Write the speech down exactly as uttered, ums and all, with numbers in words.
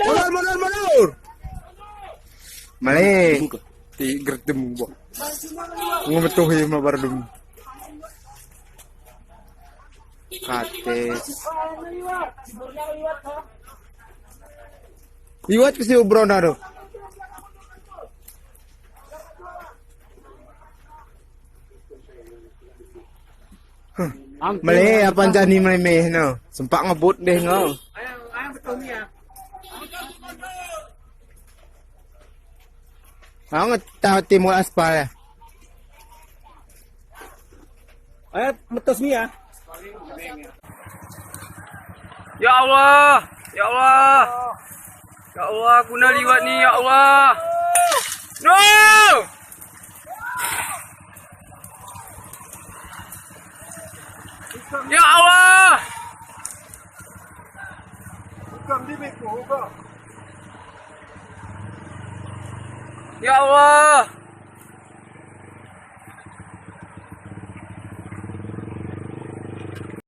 Mundur, mundur, mundur. Malée. Ti gertem boh. Ngon meutuhi ma bardum. Kates. Liwat keu si Ubron ado. Huh. Malée apa jani malée meh no. Sempak ngebut deh ngo. Hang ta timur aspal ya. Eh, betul sini ya. Ya Allah, ya Allah. Ya Allah, guna liwat ni ya Allah. No! Ya Allah. Ya Allah.